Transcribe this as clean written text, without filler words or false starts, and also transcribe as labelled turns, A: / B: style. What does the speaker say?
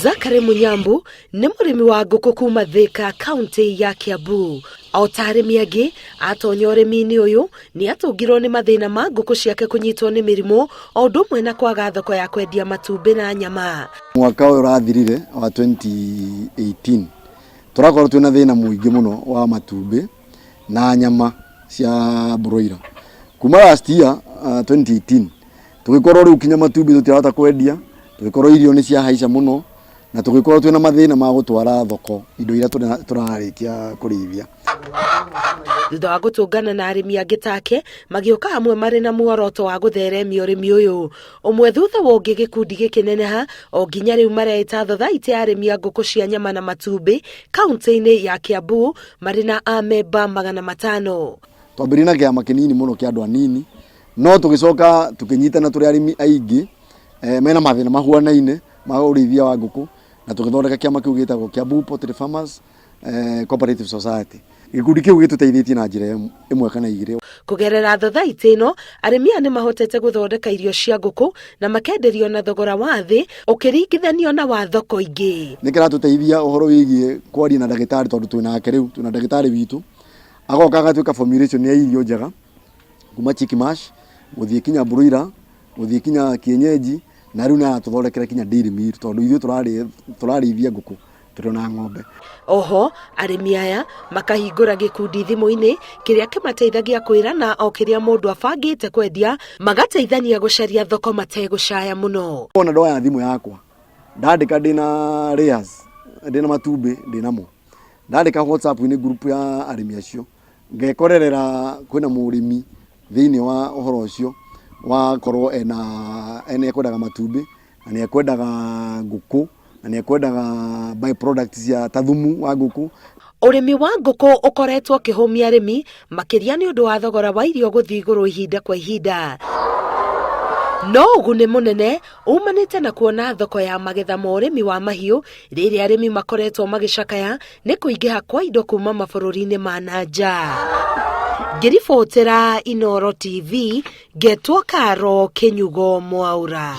A: Zachary Munyambu nĩ mũrĩmi wa ngũkũ kuma Thika, kaunti ya Kiambu. O ta arĩmi angĩ, atonya ũrĩmi-inĩ ũyũ nĩ atũngirwo nĩ mathĩna ma ngũkũ ciake kũnyitwo nĩ mĩrimũ o ũndũ ũmwe na kwaga thoko ya kwendia matumbĩ na nyama.
B: Mwaka ũyũ ũrathirire wa 2018 tũrakorwo twĩna thĩna mũingĩ mũno wa matumbĩ na nyama cia broiler. Kuma last year 2018 tũgĩkorwo rĩu kinya matumbĩ tũtirahota kwendia, tũgĩkorwo irio nĩ ciahaica mũno na tũgĩkorwo twĩna mathĩna ma gũtwara thoko indo iria tũrarĩkia kũrĩithia.
A: Thutha wa gũtũngana na arĩmi angĩ take, magĩũka hamwe marĩ na muoroto wa gũtheremia ũrĩmi ũyũ. Ũmwe thutha wa ũngĩ gĩkundi gĩkĩneneha o nginya rĩu mareĩta thothaitĩ ya arĩmi a ngũkũ cia nyama na matumbĩ kaunti-inĩ ya Kiambu marĩ na amemba 500.
B: Twambĩrĩirie na kĩama kĩnini mũno kĩa andũ anini no tũgĩcoka tũkĩnyitana tũrĩ arĩmi aingĩ mena mathĩna mahuanaine ma ũrĩithia wa ngũkũ na tũgĩthondeka kĩama kĩu gĩtagwo Kiambu Poultry Farmers Cooperative Society. Gĩkundi kĩu gĩtũteithĩtie na njĩra ĩmwe kana igĩrĩ.
A: Kũgerera thothaitĩ ĩno, arĩmi aya nĩ mahotete gũthondeka irio cia ngũkũ na makenderio na thogora wa thĩ ũkĩringithanio na wa thoko ingĩ.
B: Nĩ kĩratũteithia ũhoro wĩgiĩ kwaria na ndagĩtarĩ tondũ twĩ nake rĩu, twĩ na ndagĩtarĩ witũ, agoka agatuĩka formulation ya irio njega kuma chick mash gũthiĩ kinya broiler, gũthiĩ kinya kienyeji na rĩu nĩ aratũthondekera kinya dairy meal tondũ ithuĩ tũrarĩithia ngũkũ tũrĩ ona ng'ombe.
A: Oho, arĩmi aya makahingũra gĩkundi thimũ-inĩ kĩrĩa kĩmateithagia kwĩrana o kĩrĩa mũndũ abangĩte kwendia, magateithania gũcaria thoko mategũcaya mũno.
B: Ona ndoya thimũ yakwa ndandĩka ndĩna layers, ndĩna matumbĩ ndĩnamo, ndandĩka WhatsApp-inĩ group ya arĩmi acio ngekorerera kwĩna mũrĩmi thĩinĩ wa ũhoro ũcio wakorwo ena nĩ ekwendaga matumbĩ na nĩ ekwendaga ngũkũ na nĩ ekwendaga by product cia ta thumu wa ngũkũ.
A: Ũrĩmi wa ngũkũ ũkoretwo ũkĩhũmia arĩmi makĩria nĩ ũndũ wa thogora wa irio gũthiĩ igũrũ ihinda kwa ihinda. No ũguni mũnene umanĩte na kuona thoko ya magetha ma ũrĩmi wa mahiũ rĩrĩa arĩmi makoretwo magĩcakaya nĩ kũingĩha kwa indo kuma mabũrũri-inĩ ma na nja. Ngĩribotera Inooro TV, ngetwo Karo Kĩnyugo Mwaũra.